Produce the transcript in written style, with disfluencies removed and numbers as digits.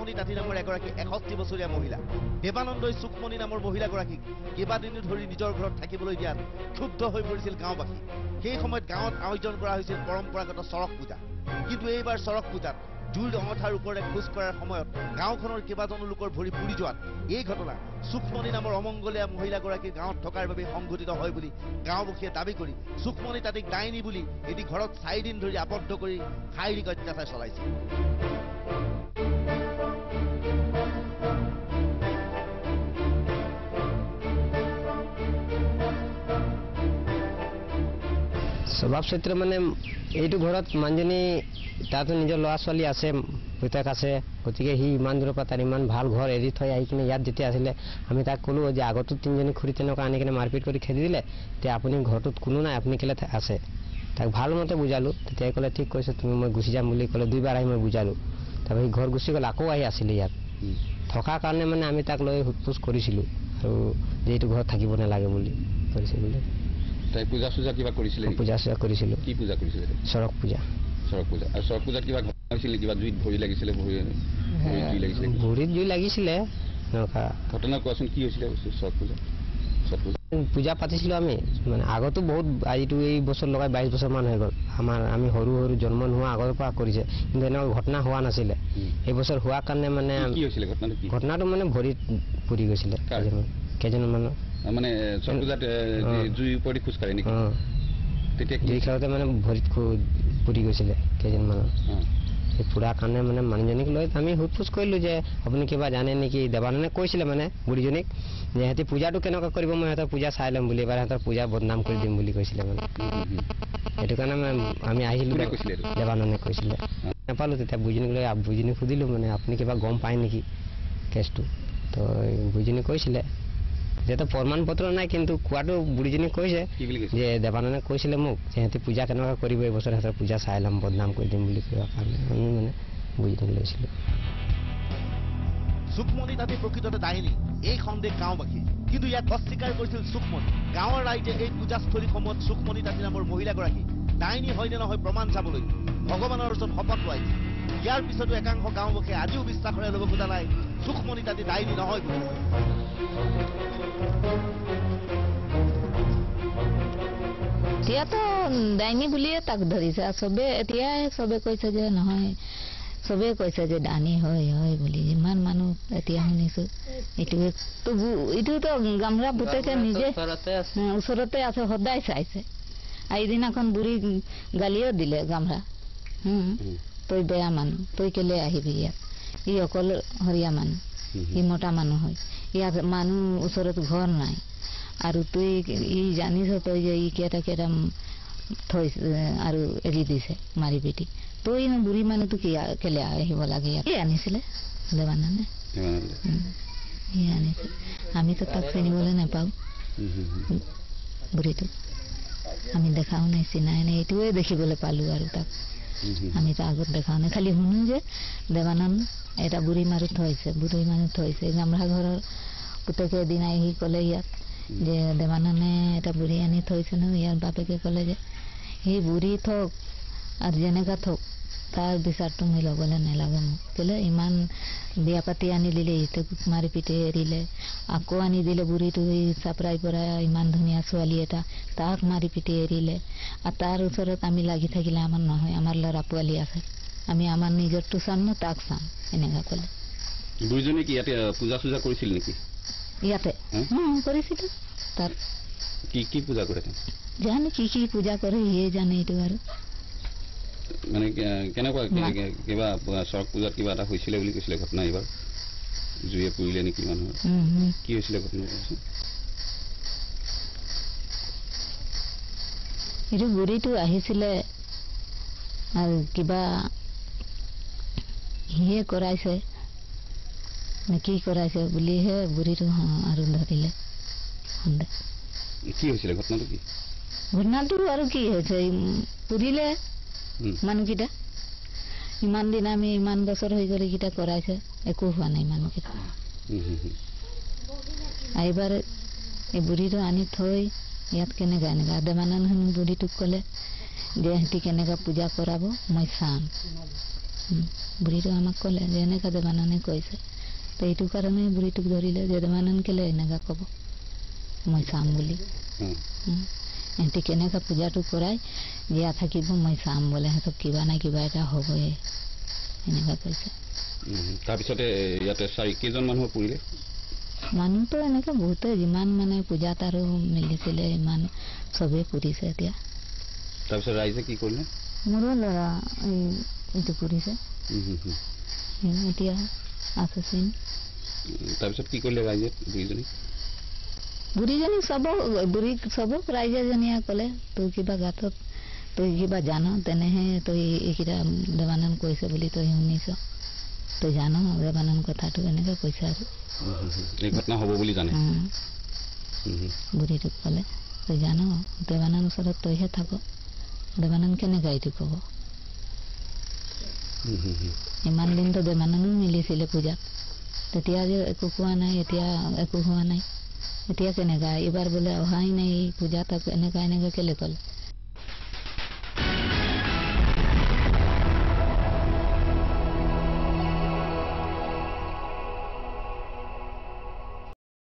সুখমণি তাঁতী নামৰ এগৰাকী ৬১ বছৰীয়া মহিলা। দেৱানন্দই সুখমণি নামৰ মহিলাগৰাকীক কেইবাদিনো ধৰি নিজৰ ঘৰত থাকিবলৈ দিয়াত ক্ষুব্ধ হৈ পৰিছিল গাঁওবাসী। সেই সময়ত গাঁৱত আয়োজন কৰা হৈছিল পৰম্পৰাগত চৰক পূজা। কিন্তু এইবাৰ চৰক পূজাত জুইৰ অঙঠাৰ ওপৰেৰে খোজ কঢ়াৰ সময়ত গাঁওখনৰ কেইবাজনো লোকৰ ভৰি পুৰি যোৱাত এই ঘটনা সুখমণি নামৰ অমংগলীয়া মহিলাগৰাকীৰ গাঁৱত থকাৰ বাবে সংঘটিত হয় বুলি গাঁওবাসীয়ে দাবী কৰি সুখমণি তাঁতীক ডাইনী বুলি এটি ঘৰত ৪ দিন ধৰি আবদ্ধ কৰি শাৰীৰিক অত্যাচাৰ চলাইছিল। স্বভাৱ চৰিত্ৰ মানে এইটো ঘৰত মানুহজনী তাতো নিজৰ ল'ৰা ছোৱালী আছে, পুতেক আছে, গতিকে সি ইমান দূৰৰ পৰা তাৰ ইমান ভাল ঘৰ এৰি থৈ আহি কিনে ইয়াত যেতিয়া আছিলে আমি তাক ক'লোঁ যে আগতো তিনিজনী খুৰী তেনেকুৱা আনি কিনে মাৰপিট কৰি খেদি দিলে, এতিয়া আপুনি ঘৰটোত কোনো নাই, আপুনি কেলৈ আছে? তাক ভাল মতে বুজালোঁ, তেতিয়া ক'লে ঠিক কৈছে তুমি, মই গুচি যাম বুলি ক'লে। দুইবাৰ আহি মই বুজালোঁ, তাৰপৰা সি ঘৰ গুচি গ'ল, আকৌ আহি আছিলে ইয়াত থকাৰ কাৰণে মানে আমি তাক লৈ সোধ পোছ কৰিছিলোঁ আৰু যে এইটো ঘৰত থাকিব নালাগে বুলি কৰিছে বুলি। তাই পূজা চূজা কিবা কৰিছিলে? পূজা চূজা কৰিছিলোঁ। কি পূজা কৰিছিলে? চৰক পূজা। চৰক পূজা। আৰু চৰক পূজাত কিবা ঘটনা হৈছিল নেকি? কিবা জুইত ভৰি লাগিছিলে, ভৰিত জুই লাগিছিলে? ভৰিত জুই লাগিছিলে। ঘটনা কোৱাচোন, কি হৈছিলে চৰক পূজা? পূজা পাতিছিলোঁ আমি মানে আগতো বহুত, আজিতো এই বছৰ লগাই ২২ বছৰমান হৈ গ'ল আমাৰ, আমি সৰু সৰু জন্ম নোহোৱা আগৰ পৰা কৰিছে, কিন্তু এনেকুৱা ঘটনা হোৱা নাছিলে। এই বছৰ হোৱাৰ কাৰণে মানে কি হৈছিলে ঘটনাটো? ঘটনাটো মানে ভৰিত পুৰি গৈছিলে কেইজনমানৰ। মানে চৰক পূজাত জুই ওপৰেদি খোজ কাঢ়ে নেকি? তেতিয়া জুই খেলোঁতে মানে ভৰিত পুৰি গৈছিলে কেইজনমানৰ। সেই পুৰাৰ কাৰণে মানে মানুহজনীক লৈ আমি সোধ পোছ কৰিলোঁ যে আপুনি কিবা জানে নেকি? দেৱানন্দে কৈছিলে মানে বুঢ়ীজনীক যে সিহঁতি পূজাটো কেনেকুৱা কৰিব, মই সিহঁতৰ পূজা চাই ল'ম বুলি, এবাৰ সিহঁতৰ পূজা বদনাম কৰি দিম বুলি কৈছিলে মানে। সেইটো কাৰণে মানে আমি আহিছিলোঁ। দেৱানন্দে কৈছিলে। নাপালোঁ তেতিয়া বুঢ়ীজনীক লৈ, বুঢ়ীজনীক সুধিলোঁ মানে আপুনি কিবা গম পায় নেকি কেছটো? তো বুঢ়ীজনী কৈছিলে যিহেতু প্ৰমাণ পত্ৰ নাই, কিন্তু কোৱাটো বুঢ়ীজনীক কৈছে যে দেৱানন্দে কৈছিলে মোক যে সিহঁতি পূজা কেনেকুৱা কৰিব এইবছৰ, সিহঁতৰ পূজা চাই ল'ম, বদনাম কৰি দিম বুলি কোৱাৰ কাৰণে আমি মানে বুঢ়ীজনীক লৈছিলোঁ। সুখমণি তাঁতী প্ৰকৃততে ডাইনী, এই সন্দেহ গাঁওবাসী। কিন্তু ইয়াক অস্বীকাৰ কৰিছিল সুখমণি। গাঁৱৰ ৰাইজে এই পূজাস্থলীসমূহত সুখমণি তাঁতী নামৰ মহিলাগৰাকী ডাইনী হয় নে নহয় প্ৰমাণ চাবলৈ ভগৱানৰ ওচৰত শপত লোৱাইছিল। ইয়াৰ পিছতো একাংশ গাঁওবাসীয়ে আজিও বিশ্বাসৰে ল'ব খোজা নাই সুখমণি তাঁতী ডাইনী নহয় বুলি। এতিয়াতো ডাইনী বুলিয়ে তাক ধৰিছে চবে, এতিয়া চবে কৈছে যে নহয়, চবেই কৈছে যে ডাইনী হয় হয় বুলি, যিমান মানুহ এতিয়া শুনিছো। এইটোৱে এইটোতো গামৰা পুতেকে নিজে ওচৰতে আছে, সদায় চাইছে। এইদিনাখন বুঢ়ী গালিও দিলে গামৰা, তই বেয়া মানুহ, তই কেলে আহিবি ইয়াত? ই অকলশৰীয়া মানুহ, ই মতা মানুহ হয়, ইয়াত মানুহ ওচৰত ঘৰ নাই, আৰু তুই ই জানিছ তই যে ই কেইটা কেইটা থৈছে আৰু এৰি দিছে মাৰি পিটি, তই বুঢ়ী মানুহটো কি কেলে আহিব লাগে ইয়াত? আনিছিলে দেৱানন্দে, সি আনিছে। আমিতো তাক চিনিবলৈ নাপাওঁ বুঢ়ীটোক, আমি দেখাও নাই, চিনাই নাই, এইটোৱে দেখিবলৈ পালোঁ আৰু তাক আমিতো আগত দেখাও নাই, খালি শুনো যে দেৱানন্দ এটা বুঢ়ী মানুহ থৈছে, বুঢ়ী মানুহ থৈছে। গামৰা ঘৰৰ পুতেকে এদিন আহি ক'লে ইয়াত যে দেৱানন্দে এটা বুঢ়ী আনি থৈছে নহয়। ইয়াৰ বাপেকে ক'লে যে সেই বুঢ়ী থওক আৰু যেনেকা থওক, তাৰ বিচাৰটো মই ল'বলৈ নালাগে মোক। কেলে ইমান বিয়া পাতি আনি দিলে, ইটোক মাৰি পিটি এৰিলে, আকৌ আনি দিলে বুঢ়ীটো এই চাপৰাই পৰা ইমান ধুনীয়া ছোৱালী এটা, তাক মাৰি পিটি এৰিলে। আৰু তাৰ ওচৰত আমি লাগি থাকিলে আমাৰ নহয়, আমাৰ ল'ৰা পোৱালি আছে, আমি আমাৰ নিজৰটো চাম ন তাক চাম, এনেকুৱা ক'লে। বুঢ়ীজনী কি ইয়াতে পূজা চূজা কৰিছিল নেকি? ইয়াতে কৰিছিলোঁ। তাত কি কি পূজা কৰে জানো, কি কি পূজা কৰে সিয়ে জানে এইটো। আৰু মানে কেনেকুৱা কিবা চৰক পূজাত কিবা এটা হৈছিলে বুলি কৈছিলে ঘটনা, এইবাৰ জুয়ে পুৰিলে নেকি মানুহৰ? কি হৈছিলে ঘটনা? এইটো বুঢ়ীটো আহিছিলে আৰু কিবা সিয়ে কৰাইছে নে কি কৰাইছে বুলিহে বুঢ়ীটো আৰু ধৰিলে সন্দেহ। কি হৈছিলে ঘটনাটো? কি ঘটনাটো আৰু কি হৈছে, পুৰিলে মানুহকেইটা। ইমান দিন আমি ইমান বছৰ হৈ গ'ল এইকেইটা কৰাইছে, একো হোৱা নাই মানুহকেইটা। এইবাৰ এই বুঢ়ীটো আনি থৈ ইয়াত কেনেকুৱা এনেকুৱা দেৱানন্দ বুঢ়ীটোক ক'লে যে সিহঁতি কেনেকুৱা পূজা কৰাব মই চাম। বুঢ়ীটো আমাক ক'লে যে এনেকুৱা দেৱানন্দে কৈছে। তো এইটো কাৰণে বুঢ়ীটোক ধৰিলে যে দেৱানন্দ কেলে এনেকুৱা ক'ব মই চাম বুলি। সিহঁতি কেনেকুৱা পূজাটো কৰাই জীয়া থাকিব মই চাম বোলে, সিহঁতক কিবা নাই কিবা এটা হ'বই, এনেকুৱা কৈছে। তাৰপিছতে ইয়াতে চাৰি কেইজন মানুহ পুৰিলে? মানুহটো এনেকৈ বহুতে যিমান মানে পূজাত আৰু মিলিছিলে ইমান চবেই পুৰিছে এতিয়া। তাৰপিছত ৰাইজে কি কৰিলে? মোৰো ল'ৰা এইটো পুৰিছে। এতিয়া আছে চিন। তাৰপিছত কি কৰিলে ৰাইজে বুঢ়ীজনী? বুঢ়ীজনীক চবক বুঢ়ীক চবক ৰাইজেজনীয়ে ক'লে তই কিবা গাতত তই কিবা জান তেনেহে তই এইকেইটা দেৱানন্দ কৈছে বুলি তই শুনিছ, তই জান দেৱানন্দ কথাটো, এনেকৈ কৈছে আৰু। এই ঘটনা হ'ব বুলি জানে বুঢ়ীটোক ক'লে তই জান দেৱানন্দ ওচৰত তইহে থাক, দেৱানন্দ কেনেকৈ এইটো ক'ব? ইমান দিনতো দেৱানন্দো মিলিছিলে পূজাত, তেতিয়া যে একো কোৱা নাই, এতিয়া একো হোৱা নাই, এতিয়া কেনেকুৱা এইবাৰ বোলে অহাই নাই পূজাত, এনেকুৱা এনেকুৱা কেলে ক'লে?